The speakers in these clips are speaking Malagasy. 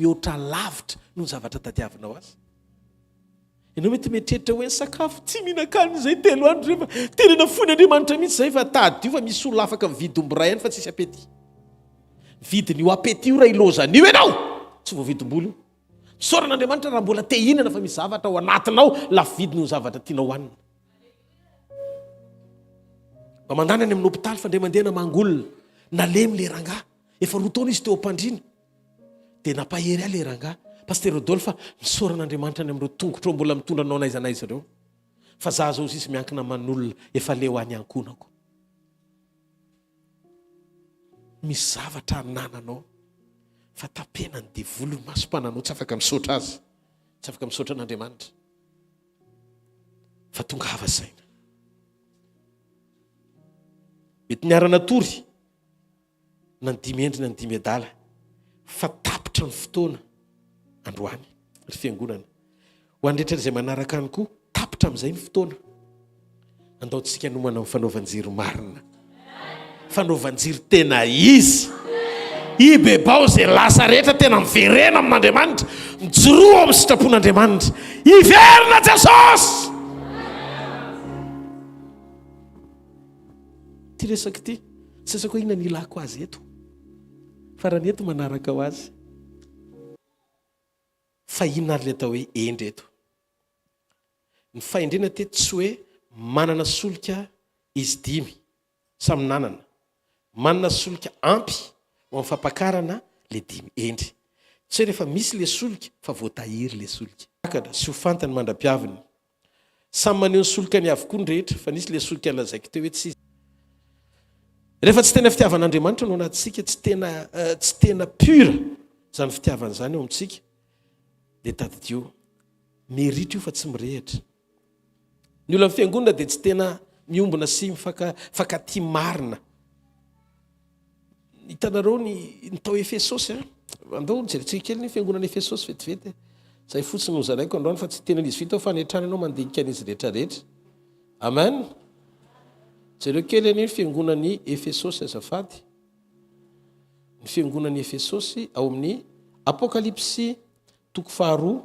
mihoatra lavitra noho ny zavatra tadiavinao aza. Ianao mety mieritreritra hoe ny sakafo tsy mihinan-kanina izay telo andro izay fa tena nafoin' Andriamanitra mihitsy izay fa tadidio fa misy olona afaka mividy omby iray ihany fa tsisy appétit. Vidin'io appétit io raha ilaozan'io ianao, tsy voavidim-bola io. Misaorana Andriamanitra raha mbola te hihinana fa misy zavatra ao anatinao lafo vidy noho ny zavatra tianao hohanina. Mba mandany any amin'ny hopitaly fa indray mandeha namangy olona, nalemy le rangahy, efa roa taona izy teo am-pandriana. Dia nampahery ahy le rangahy, Pasteur Rodolphe, misaorana Andriamanitra any amin'ireo tongotrao mbola mitondra anao n'aiza n'aiza ireo. Fa za zao sisa miankina aman'olona efa leo ahy ny ankohonako. Misy zavatra anananao fa tapenan'ny devoly ny masom-pananao tsy afaka misaotra azy, tsy afaka misaotra an'Andriamanitra. Fa tongava saina. Mety niara-natory na ny dimy hendry na ny dimy adala fa tapitra ny fotoana androany ry fiangonana. Ho an'ny rehetra izay manaraka any koa, tapitra amin'izay ny fotoana. Andao tsika nomana amin'ny fanaovan-jiro marina. Fanaovan-jiro tena izy. Ibebao izay lasa rehetra tena miverena amin'Andriamanitra. Mijoroa amin'ny sitrapon'Andriamanitra. Hiverina Jesosy! Ity resaka ity, tsy resaka hoe inona ny ilako azy eto. Fa raha ny eto manaraka ho azy. Fa inona ary ilay atao hoe hendry eto? Ny fahendrena teto tsy hoe manana solika izy dimy, samy nanana. Manana solika ampy ho amin'ny fampakarana ilay dimy hendry. Tsy hoe rehefa misy ilay solika fa voatahiry ilay solika. Takatra sy ho fantany mandra-piaviny. Samy maneho ny solikany avokoa ny rehetra, fa nisy ilay solika lazaiko teo hoe tsy. Rehefa tsy tena fitiavan'Andriamanitra no anatintsika, tsy tena tsy tena pure izany fitiavana izany eo amintsika, dia tadidio, meritra io fa tsy mirehitra. Ny olona amin'ny fiangonana dia tsy tena miombona sy mifaka mifankatia marina. Hitanareo ny ny tao Efesosy a? Andao jerentsika kely ny fiangonana Efesosy vetivety. Zay fotsiny no zaraiko androany fa tsy tena an'izy vita fa any an-trano ianao mandinika an'izy rehetra rehetra. Amen. Jereo kely anie ny fiangonan'i Efesosy azafady. Ny fiangonan'i Efesosy ao amin'ny Apokalypsy toko faharoa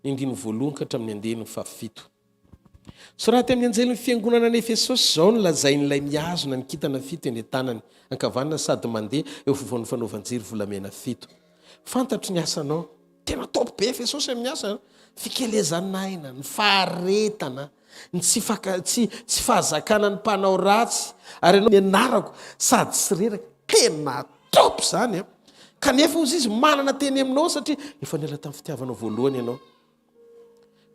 ny andininy voalohany ka hatramin'ny andininy fahafito. Soraty amin'ny anjelin'ny fiangonana any Efesosy izao no lazain'ilay mihazona ny kintana fito eny an-tanany ankavanana sady mandeha eo afovoan'ny fanaovan-jiro volamena fito. Fantatro ny asanao. Tena top be Efesosy amin'ny asa an! Fikelezan'aina, ny faharetana, ny tsy faka, tsy, tsy fahazakana ny mpanao ratsy, ary ianao ny anarako sady tsy reraka. Tena top izany an! Kanefa hozy izy manana teny aminao satria efa niala tamin'ny fitiavanao voalohany ianao.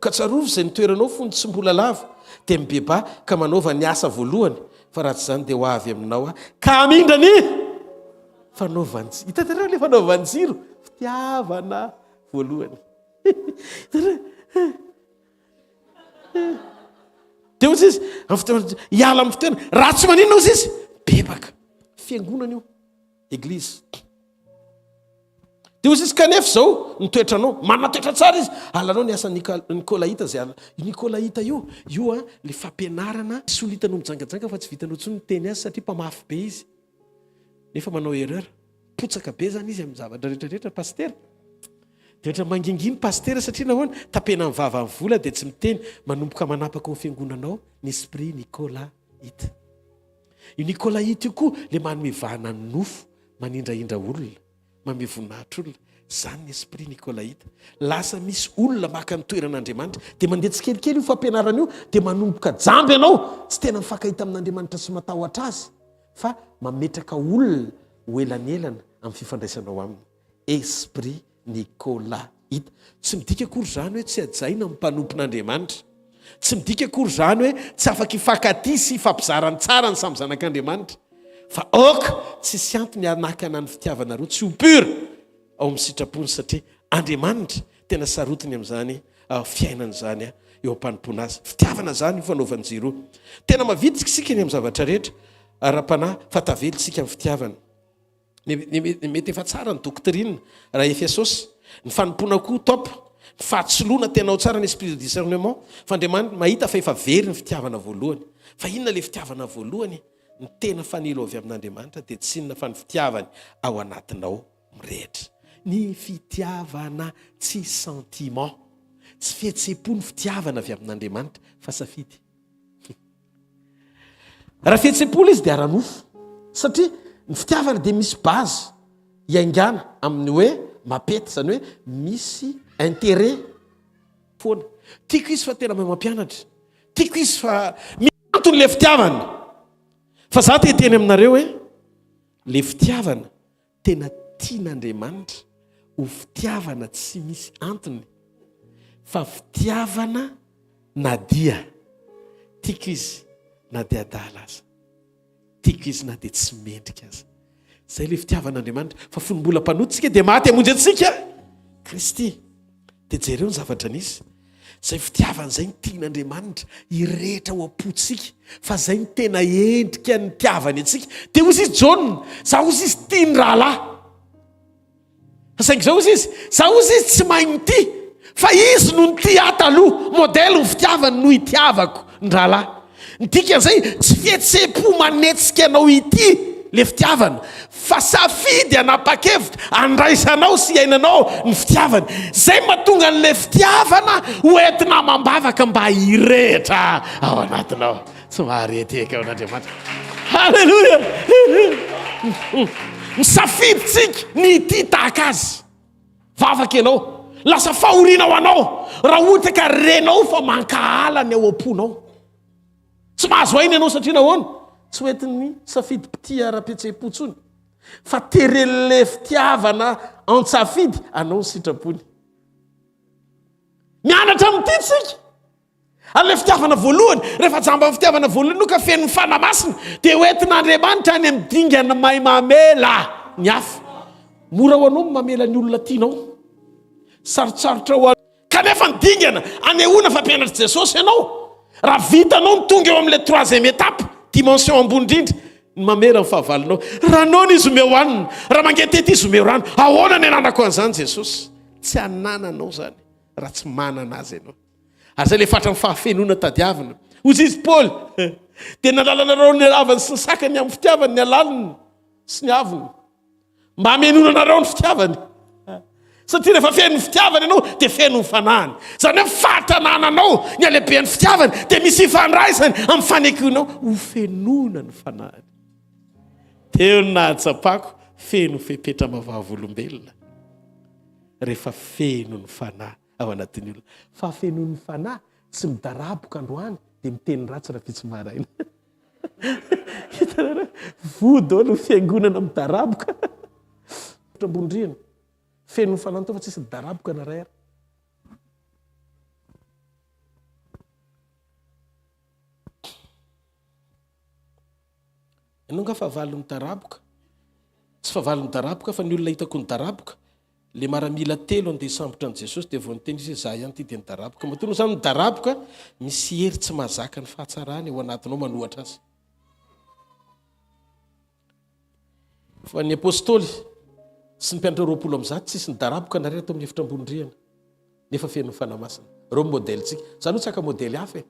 Ka tsarovy izay nitoeranao fony tsy mbola lava, dia mibebaha ka manaova ny asa voalohany, fa raha tsy izany dia ho avy aminao aho ka hamindra ny fanaovan-jiro. Hitanareo ilay fanaovan-jiro? Fitiavana voalohany. Hitanareo? Dia hoy izy, amin'ny fitiavana, hiala amin'ny fitoerana. Raha tsy maninona hoy izy, bebaka. Fiangonana io, église. Dia hoy izy, Kanefa izao ny toetranao, manana toetra tsara izy, halanao ny asan'ny Nikolaita izay hala. Io Nikolaita io, io an, ilay fampianarana solitany ho mijangajanga fa tsy vitanao intsony ny miteny azy satria mpamafy be izy. Nefa manao erreur. Potsaka be izany izy amin'ny zavatra rehetra rehetra, pasitera. Dia ohatra mangingina pasitera satria nahoana? Tapenan'ny vava ny vola dia tsy miteny, manomboka manapaka ao amin'ny fiangonanao ny esprit Nikolaita. Io Nikolaita io koa ilay manome vahana ny nofo, manindrahindra olona. Manome voninahitra olona. Izany ny esprit Nikolaita. Lasa misy olona maka ny toeran'Andriamanitra. Dia mandeha tsikelikely io fampianarana io, dia manomboka jamba ianao, tsy tena mifankahita amin'Andriamanitra sy matahotra Azy, fa mametraka olona ho elanelana amin'ny fifandraisanao Aminy. Esprit Nikolaita. Tsy midika akory izany hoe tsy hajaina ny mpanompon'Andriamanitra. Tsy midika akory izany hoe tsy afaka hifankatia sy hifampizara ny tsara ny samy zanak'Andriamanitra. Fa aoka tsisy antony hanakana ny fitiavanareo tsy ho pur ao amin'ny sitrapony satria Andriamanitra tena sarotiny amin'izany fiainana izany eo am-panompoana Azy. Fitiavana izany io fanaovan'i Jiro. Tena mavitrika isika ny amin'ny zavatra rehetra ara-panahy fa tavela isika amin'ny fitiavana. Mety efa tsara ny doctrine raha Efesosy, ny fanompoana koa top, ny fahatsoloana tena ao tsara ny esprit de discernement, fa Andriamanitra mahita fa efa very ny fitiavana voalohany. Fa inona le fitiavana voalohany e? Ny tena fanilo avy amin'Andriamanitra dia tsy inona fa ny fitiavany ao anatinao mirehitra. Ny fitiavana tsy sentiment. Tsy fihetseham-po ny fitiavana avy amin'Andriamanitra fa safidy. Raha fihetseham-po ilay izy dia ara-nofo. Satria ny fitiavana dia misy base iaingàna amin'ny hoe mapety, izany hoe misy intérêt foana. Tiako izy fa tena mahay mampianatra. Tiako izy fa misy antony ilay fitiavana. Fa za te hiteny aminareo hoe le fitiavana tena tian'Andriamanitra ho fitiavana tsy misy antony fa fitiavana na dia tiako izy na dia adala aza. Tiako izy na dia tsy mendrika aza. Izay ilay fitiavan'Andriamanitra. Fa fony mbola mpanota isika dia maty hamonjy antsika Kristy. Dia jereo ny zavatra nisy. Izay fitiavana izay no tian'Andriamanitra hirehitra ao am-pontsika. Fa izay no tena endrika nitiavany antsika. Dia hoy izy Jaona, za hoy izy tia ny rahalahy. Fa saingy izao hozy izy, za hozy izy tsy mahay mitia, fa izy no nitia ahy taloha, modèle ny fitiavany no itiavako ny rahalahy. Ny dikan'izay, tsy fihetseham-po manetsika anao hitia le fitiavana, fa safidy hanapa-kevitra andraisanao sy iainanao ny fitiavany. Zay mahatonga an'le fitiavana ho entina amam-bavaka mba hirehitra ao anatinao. Tsy maharehitehaka eo an'Andriamanitra. Haleloia! Misafidy tsika ny hitia tahaka azy. Vavaka ianao. Lasa fahoriana ho anao raha ohatra ka renao fa mankahala ny ao am-ponao. Tsy mahazo aina ianao satria nahoana? Tsy ho entin'ny safidim-pitia ara-pihetseham-po intsony fa teren'ilay fitiavana an-tsafidy anao ny sitrapony. Mianatra mitia tsika. Ary ilay fitiavana voalohany, rehefa jamban'ny fitiavana voalohany io ka feno ny Fanahy Masina, dia ho entin'Andriamanitra any amin'ny dingana mahay mamela ny hafa. Mora ho anao ny mamela ny olona tianao. Sarotsarotra ho anao. Kanefa ny dingana anehoana fa mpianatr'i Jesosy ianao, raha vitanao ny tonga eo amin'ilay troisième étape, dimension ambony indrindra, ny mamela ny fahavalonao. Raha noana izy omeo hanina, raha mangetihety izy omeo rano. Ahoana ny ananako an'izany Jesosy? Tsy anananao izany raha tsy manana azy ianao. Ary izay ilay fatran'ny fahafenoana tadiavina. Hoy izy Paoly, dia nalalana anareo ny halavany sy ny sakany amin'ny fitiavany, ny halaliny sy ny avony. Mba hamenoana anareo ny fitiavany. Satria rehefa feno ny fitiavany ianao, dia feno ny fanahiny. Izany hoe fatra anananao ny halehiben'ny fitiavany, dia misy ifandraisany amin'ny fanekenao ho fenoina ny fanahiny. Teo no nahatsapako feno fepetra maha-vavolombelona rehefa feno ny fanahy. ao anatin'ny olona. Fahafenoan'ny fanahy, tsy midaraboka androany dia miteny ratsy rahampitso maraina. Hitanareo? Voa daholo ny fiangonana midaraboka. Ambony rihana. Feno ny fanahy tao fa tsisy nidaraboka na iray ary. Ianao nga fahavalo midaraboka? Tsy fahavalo midaraboka fa ny olona hitako nidaraboka Le maramila telo andeha hisambotra an'i Jesosy dia vao niteny izy hoe za ihany ity dia nidaraboka. Matoa anao zany midaraboka, misy hery tsy mahazaka ny fahatsarany ao anatinao manohatra azy. Fa ny apostoly sy ny mpianatra 120 tsisy nidaraboka na iray tao amin'ny efitra ambony rihana nefa feno ny Fanahy Masina. Ireo ny modelintsika. Za aloha tsy haka modely hafa e.